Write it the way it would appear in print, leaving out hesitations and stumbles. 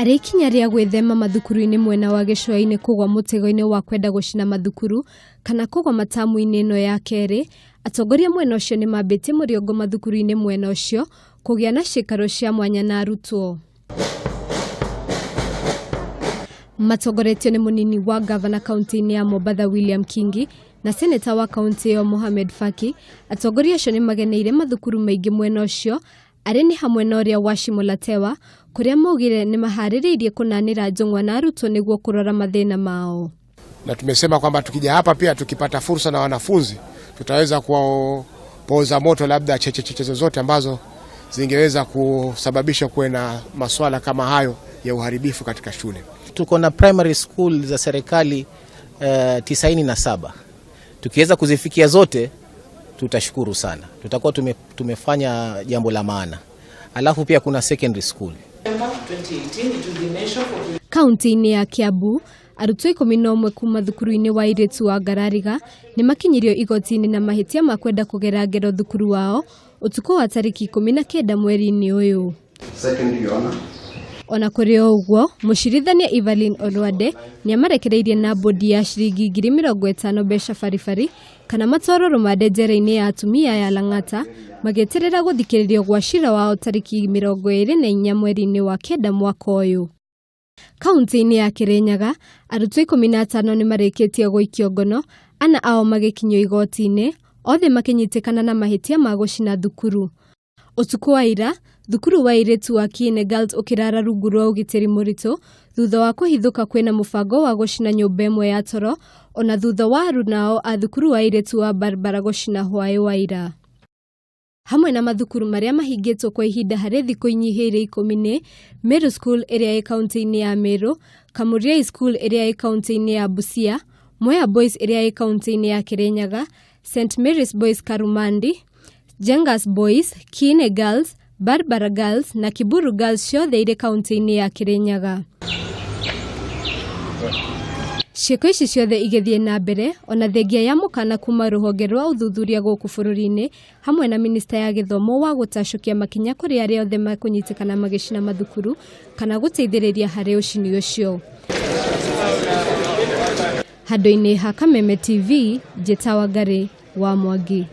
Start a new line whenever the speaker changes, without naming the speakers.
Arĩ ikinya rĩa gwĩthema mathukuru-inĩ mwena wa gĩcũa-inĩ kũgwa mũtego-inĩ wa kwenda gũcina mathukuru kana kũgwa matamu-inĩ ĩno ya kerĩ, atongoria mwena ũcio nĩ mambĩtie mũriongo mathukuru-inĩ mwena ũcio kũgĩa na ciikaro cia mwanya na arutwo. Matongoretio nĩ mũnini wa ngavana kaunti-inĩ ya Mombatha William Kingi na seneta wa kaunti ĩyo Mohamed Faki, atongoria acio nĩ mageneire mathukuru maingĩ mwena ũcio arĩa nĩ hamwe na ũrĩa wa Shimolatewa kũrĩa maugire nĩ maharĩrĩirie kũnanĩra njũng'wa na arutwo nĩguo kũrora mathĩna mao.
Na tumesema kwamba tukija hapa pia tukipata fursa na wanafunzi tutaweza kuwapoza moto labda cheche zozote ambazo zingeweza kusababisha kuwe na maswala kama hayo ya uharibifu katika shule.
Tuko na primary school za serikali 97. Tukiweza kuzifikia zote tutashukuru sana, tutakuwa tumefanya jambo la maana. Alafu pia kuna secondary school.
Kaunti-inĩ ya Kiambu arutwo 11 kuma thukuru-inĩ wa airĩtu wa Ngarariga nĩ makinyirio igoti-inĩ na mahĩtia ma kwenda kũgera ngero thukuru wao ũtukũ wa tarĩki 19 mweri-inĩ ũyũ. Ona kũrĩ o ũguo, mũcirithania Evelyn Olwande nĩamarekereirie na bodi ya ciringi 50,000 mbeca baribari kana matwarwo rũmande njera-inĩ ya atumia ya Lang'ata magĩeterera gũthikĩrĩrio gwa cira wao tarĩki 24 mweri-inĩ wa kenda mwaka ũyũ. Kaunti-inĩ ya Kirinyaga arutwo 15 nĩ marĩkĩtie gũikio ngono, ana ao magĩkinyio igoti-inĩ, othe makĩnyitĩkana na mahĩtia ma gũcina thukuru. Ũtukũ wa ira, thukuru wa airĩtu wa Kiine Girls ũkĩrara rungu rwa ũgitĩri mũritũ thutha wa kũhithũka kwĩna mũbango wa gũcina nyũmba ĩmwe ya toro ona thutha wa arunao a thukuru wa airĩtu wa Barbara gũcina hwaĩ wa ira. Hamwe na mathukuru marĩa mahingĩtwo kwa ihinda harĩ thikũ inyihĩire 10 nĩ Meru School ĩrĩa ĩ kaunti-inĩ ya Meru, Kamuriai School ĩrĩa ĩ kaunti-inĩ ya Busia, Mwea Boys ĩrĩa ĩ kaunti-inĩ ya Kirinyaga, St Mary's Boys Karumandi, Jengas Boys, Kiine Girls, Barbara Girls na Kiburu Girls ciothe irĩ kaunti-inĩ ya Kirinyaga. Ciĩko ici ciothe igĩthiĩ na mbere ona thengia ya mũkana kuma rũhonge rwa ũthuthuria gũkũ bũrũri-inĩ hamwe na minista ya gĩthomo wa gũtacũkia makinya kũrĩ arĩa othe mekũnyitĩkana magĩcina mathukuru kana gũteithĩrĩria harĩ ũcini ũcio. Handũ-inĩ ha Kameme TV, Njĩta Wangari wa Mwangi.